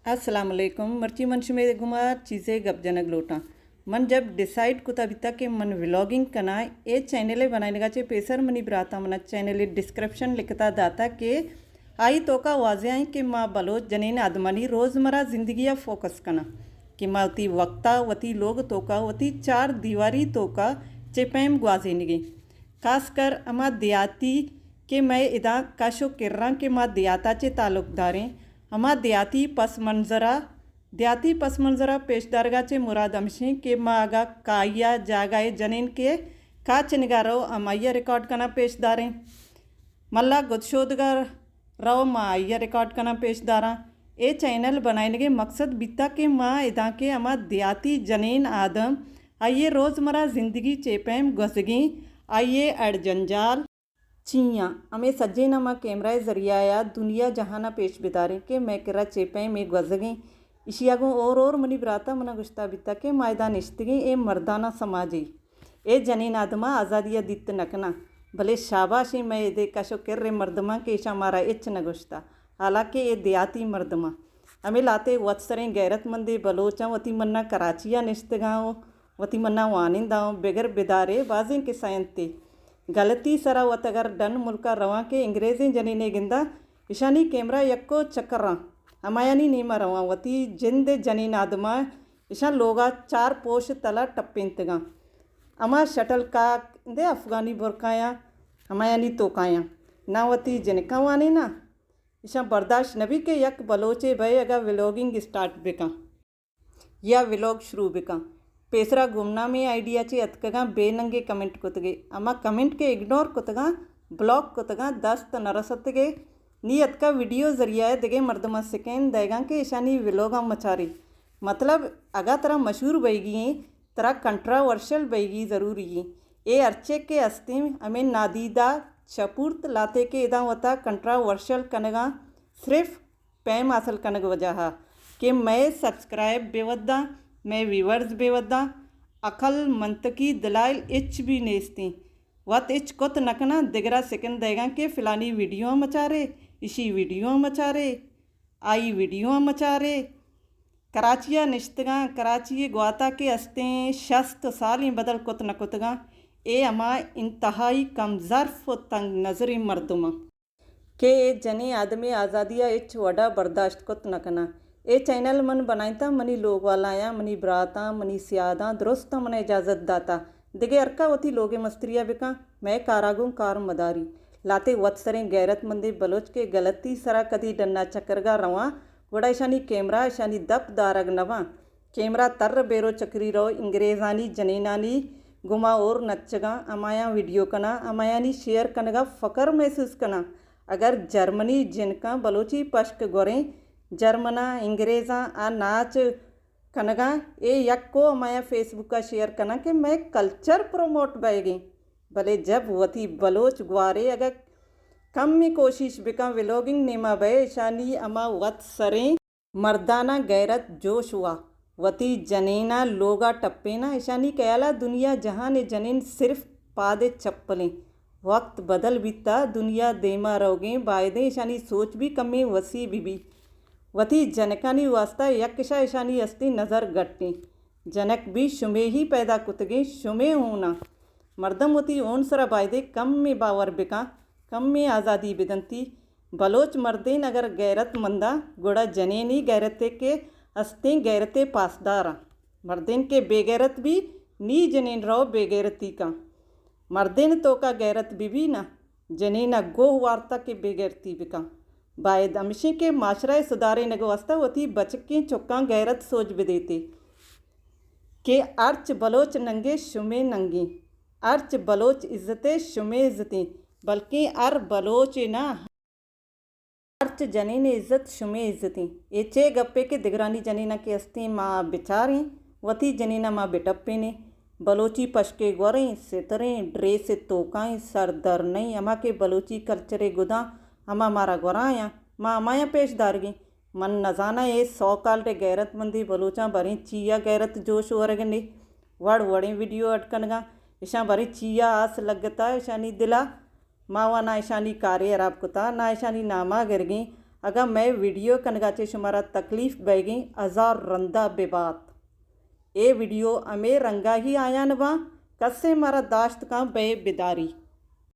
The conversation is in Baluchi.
السلام علیکم۔ مرچی من شمے گما چیزے گپ جنگ لوٹاں۔ من جب ڈیسائیڈ کتا بیتا کہ من ولاگنگ کناں، اے چینل ءِ بنائینگا چہ پیسر منی براتاں منا چینل ءِ ڈسکرپشن لکھتا داتا کہ آئی توکا واضح ایں کہ ما بلوچ جنین آدمانی روزمرہ زندگی ءَ فوکس کناں کہ ما وتی وقتا، وتی لوگ توکا، وتی چار دیواری توکا چہ پیم گوازینگیں۔ خاص کر ہما دیہاتی کہ مئے ادا کش و کرّاں کہ ما دیہاتا چہ تعلق داریں، ہما دیہاتی پس منظرا، دیہاتی پس منظرا پیش دارگا چہ مراد ہمشیں کہ ما اگا کائیا جاگہے جنین کہ کاچنگا رو، ہمائیا ریکارڈ کناں پیش داریں۔ ملا گدشودگا رو، ما آئیا ریکارڈ کناں پیش داراں۔ اے چینل بنائینگے مقصد بیتا کہ ما ادا کہ ہما دیہاتی جنین آدم آئیے روزمرہ زندگی چے پیم گوزگیں، آئیے اڑ جنجال چیاں، ہمے سجیناں ما کیمرہ ءِ ذریعہ ءَ دنیا جہان ءَ پیش بداریں کہ مئے کرا چے پیمیں گوزگیں۔ ایشی ءَ گوں اور اور منی براتاں منا گوشتا بیتا کہ ما ادا نشتگیں، اے مرداناں سماجے، اے جنین آدماں آزادی ءَ دیت نہ کناں، بلے شاباشیں مئے ادے کش و کر ءِ مردماں کہ ایشاں مارا ہچ نہ گوشتا، حالانکہ اے دیہاتی مردماں۔ ہمے لاتے وت سریں غیرت مندیں بلوچاں وتی منا کراچی ءَ نشتگاں و وتی منا واننداں و بگر بدارے بازیں کسہ انت۔ غلطی سرا وت اگر ڈن ملکا رواں کہ انگریزیں جنینے گنداں، اشانی کیمرہ یکو چکراں، ہمایانی نیما رواں، وتی جند ءِ جنین آدماں اشاں لوگا چار پوش تلا ٹپینتگاں۔ ہما شٹل کاک دے افغانی برقایاں، ہمایانی توکایاں۔ نہ وتی جنکاں وانیناں۔ اشاں برداشت نہ بی کہ یک بلوچے بئے اگا ولاگنگ اسٹارٹ بکاں۔ یا ولاگ شروع بکن۔ پیسرا گمنامیں آئی ڈی ءَ چہ اتکگاں، بے ننگے کمنٹ کتگے۔ ہما کمنٹ کہ اگنور کتگاں، بلاک کتگاں، دست نہ رستگے۔ نی اتکا ویڈیو ذریعہ ءَ دگہ مردماں سکین دئیگاں کہ ایشانی ولاگاں مچاری۔ مطلب، اگاں ترا مشہور بئیگی ایں، ترا کنٹراورشل بئیگی ضروری ایں۔ اے ہرچے کہ استیں، ہمے نادیدہ چپورت لاتے کہ ادا وتا کنٹراورشل کنگاں، صرف پیم حاصل کنگ وجہ ءَ کہ مئے سبسکرائب بے وداں، مئے ویورز بے وداں، عقل، منطقی دلائل ہچ بھی نیستیں۔ وت ہچ کت نہ کناں، دگرا سکن دئیگاں کہ فلانی ویڈیو ءَ مچارے، اشی ویڈیو ءَ مچارے، آئی ویڈیو ءَ مچارے۔ کراچی ءَ نشتگاں، کراچی ءِ گواتا کہ استیں شست سالیں بدل کت نہ کتگاں۔ اے ہما انتہائی کم ظرف و تنگ نظریں مردماں۔ کہ اے جنیں آدمے آزادی ءَ ہچ وڑا برداشت کت نہ کناں۔ اے چینل من بنائینتاں، منی لوگ والایاں، منی براتاں، منی سیاداں درستاں من ءَ اجازت داتا۔ دگہ ہرکا وتی لوگ ءِ مستری ءَ بکن، مئے کارا گوں کار مداری۔ لاتے وت سریں غیرت مندیں بلوچ کہ غلطی سرا کدی ڈنا چکرگا رواں، گڑا اشانی کیمرہ، اشانی دپ دارگ نہ باں۔ کیمرہ تر بیرو چکری رو، انگریزانی جنینانی گما اور نچگاں، ہمایاں ویڈیو کناں، ہمایانی شیئر کنگا فخر محسوس کناں۔ اگر جرمنی جنکاں بلوچی پشک گوریں، جرمناں، انگریزاں آ ناچ کنگاں، اے یکو ہمایاں فیس بکا شیئر کناں کہ مئے کلچر پروموٹ بئیگیں۔ بلے جب وتی بلوچ گوارے اگہ کمیں کوشش بکن ولاگنگ نیما بئے، اشانی ہما وت سریں مرداناں غیرت جوش وا، وتی جنیناں لوگا ٹپیناں، اشانی خیالا دنیا جہان ءِ جنین صرف پاد ءِ چپلیں۔ وقت بدل بیتا، دنیا دیما روگیں، بایدیں اشانی سوچ بھی کمیں وسیع بہ بی۔ وتی جنکانی واسطہ یک اشا اشانی ہستیں نظر گٹیں۔ جنک بھی شمے ہی پیدا کتگیں، شمے ہوناں۔ مردم وتی ہون سرا بایدے کمے باور بکاں، کمے آزادی بدنتی۔ بلوچ مردین اگر غیرت منداں، گڑا جنینی غیرتے کہ ہستیں غیرتے پاسداراں۔ مردین کہ بے غیرت بی، نی جنین رو بے غیرتی کن۔ مردین توکا غیرت بہ بی نہ، جنینا گوہ وارتا کہ بے غیرتی بکن۔ باید ہمشیں کہ معاشرہ ءِ سدارینگ ءِ واستہ وتی بچکیں چکاں غیرت سوج بدیتے کہ ہرچ بلوچ ننگے شمے ننگیں، ہرچ بلوچ عزتے شمے عزتیں، بلکیں ہر بلوچے نہ، ہرچ جنین ءِ عزت شمے عزتیں۔ اے چے گپے کہ دگرانی جنیناں کہ استیں ما بچاریں، وتی جنیناں ما بٹپینیں۔ بلوچی پشکے گوریں، ستریں، ڈریس ءِ توکائیں، سر در نئیں، ہما کہ بلوچی کلچر ءِ گداں، ہما مارا گورایاں، ما ہمایاں پیش دارگیں۔ من نزاناں اے سو کالڈ غیرت مندیں بلوچاں باریں چیا غیرت جوش ورگ نے، وڑ وڑیں ویڈیو اڈ کنگاں، اشاں باریں چیا آس لگتا اشانی دلا۔ ما وا نہ اشانی کارے ہراب کتا، نہ اشانی ناما گرگیں۔ اگاں مئے ویڈیو کنگا چہ شمارا تکلیف بئیگیں، ہزار رندا ببات۔ اے ویڈیو ہمے رنگا ہی آیان باں، کسے مارا داشت کن بئے بداری۔